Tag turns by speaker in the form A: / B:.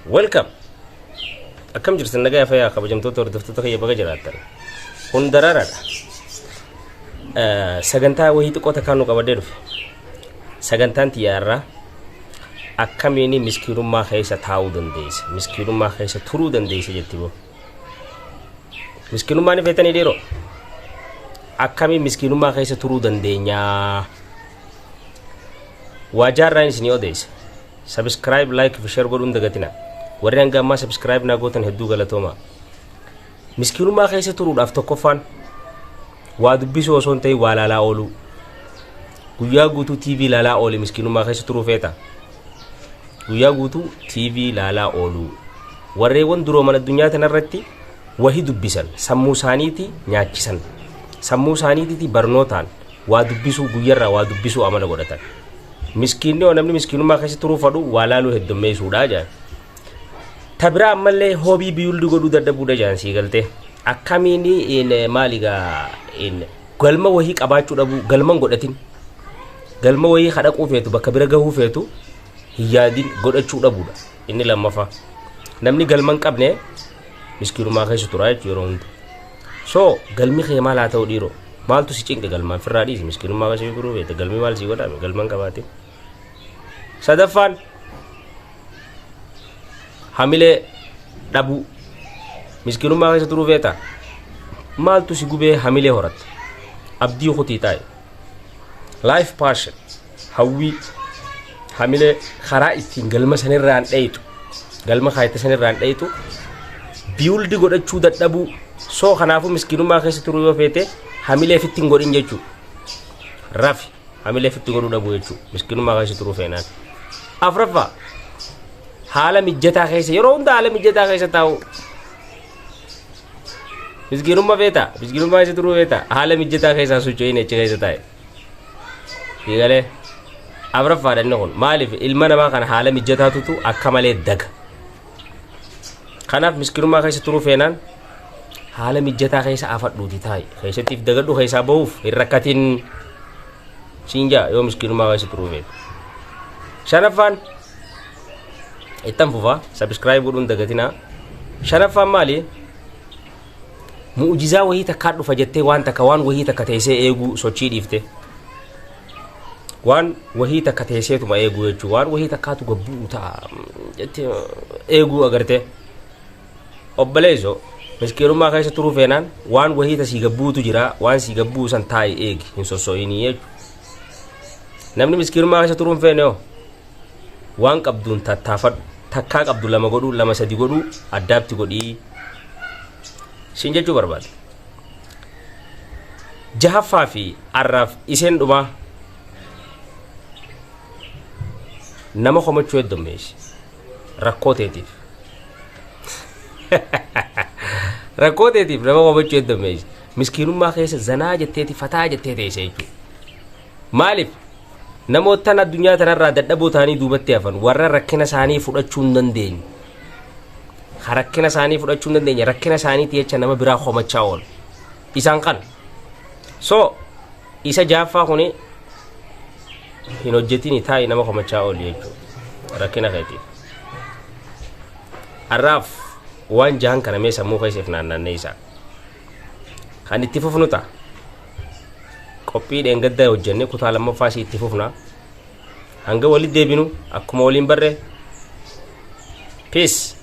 A: Welcome. Akkam jirtan nagaa fayyaa kabajamtoota hordoftoota kiyya baga jiraattan. Kun daraaraadha. Sagantaa wayii xiqqoo takkaan nu qabadhee dhufe. Sagantaan tiyya irraa akkamiin miskiinummaa keessa taa'uu dandeessa, miskiinummaa keessa turuu dandeessa jetti boo. Miskiinummaa ni feetanii dhiiroo? Akkamiin miskiinummaa keessa turuu dandeenyaa? Waa jaarraan isinii odeessa. Subscribe, like fi share godhuun dagatina. Warri hanga ammaa subscribe naa gootan hedduu galatoomaa. Miskiinummaa keessa turuudhaaf tokkoffaan waa dubbisuu osoo hin ta'in waa laalaa ooluu. Guyyaa guutuu TV laalaa ooli miskiinummaa keessa turuu feeta. Guyyaa guutuu TV laalaa ooluu. Warreewwan durooman addunyaa tanarratti wahi dubbisan sammuu isaaniiti nyaachisan. Sammuu isaaniitiiti barnootaan waa dubbisuu guyyarraa waa dubbisuu amala godhatan. Miskiinni hoo namni miskiinummaa keessa turuu fadhu waa laaluu heddummeessuudha jedhan. Ta biraa ammallee hobby build godhuu dadhabuudha jedhan sii galtee. Akkamiin in maali gaa in galma wahii qabaachuu dhabuu galma hin godhatin. Galma wahii kadhaquu feetu bakka bira gahuu feetu hin yaadin godhachuu dhabuudha. Inni lammaffaa. Namni galma hin qabne miskiinumaa keessa tura jechuudha yeroo hunda. So galmi kee maal haa ta'u dhiiroo? Maaltu si cinqe galmaan firraa dhiisi miskiinummaa keessa yoo turuu feete galmi maal sii godhame galma hin qabaatin. Sadaffaan hamilee dhabuu miskiinummaa keessa turuu feeta maaltu si gubee hamilee horatta abdii kutii taa'e life passion hawwii hamilee karaa ittiin galma sanirraan dheeytu galma kaayette sanirraan dheeytu build godhachuu dadhabuu soo kanaafuu miskiinummaa keessa turuu yoo feete hamilee fitti hin godhin jechuu rafi hamilee fitti godhuu dhabuu jechuu miskiinummaa keessa turuu feenaan afraffaa haala mijataa keessa yeroo hunda haala mijataa keessa taa'u miskiinummaa feeta miskiinummaa keessa turuu feeta haala mijataa keessaa socho'iin achi keessa taa'e Siigalee afraffaadha inni kun maaliif ilma namaa kana haala mijataatutu akka malee daga kanaaf miskiinummaa keessa turuu feenaan haala mijataa keessa afadhuuti taa'i keessatti if dagadhu keessaa bahuuf hin rakkatin siin jaa yoo miskiinummaa keessa turuu feete shanaffaan ittan fufaa subscribe godhuun dagatinaa shanaffaan maali mu'ujizaa wahii takkaa dhufa jettee waan takka waan wahii takka teessee eeguu sochii dhiifte waan wahii takka teesseetuma eeguu jechuun waan wahii takkaatu gabbu'u ta'a jettee eeguu agartee obboleesso miskiinummaa keessa turuu feenaan waan wahii tasii gabbuutu jira waan sii gabbuu san taa'i eegi hin sosso'inii jechuudha namni miskiinummaa keessa turuu hin feene hoo waan qabduun tattaafadhu takkaa qabdu lama godhuu lama sadi godhuu addaabti godhii siin jechuu barbaada. Jahaffaa fi arraaf iseen dhumaa nama komachuu heddummeessi rakkoo teetiif. Rakkoo teetiif nama komachuu heddummeessi. Miskiinummaa keessa zanaa jetteeti fataa jettee teesse jechuudha. Maaliif? Namoottan addunyaa tanarraa dadhaboo ta'anii duubatti hafan warra rakkina isaanii fudhachuu hin dandeenye. Ka rakkina isaanii fudhachuu hin dandeenye rakkina isaaniiti jecha nama biraa komachaa oolu. Isaan kana. So isa jaaffaa kuni hin hojjetini taa'i nama komachaa oolu jechuudha. Rakkina keetiif. Har'aaf waan jahan kana mee sammuu keessa if naannannee isaa. Kan itti fufnu ta'a. Qophii dheengaddaa hojjenne kutaa lammaffaa isii itti fufna. Hanga walitti deebinu akkuma waliin barre. Peace.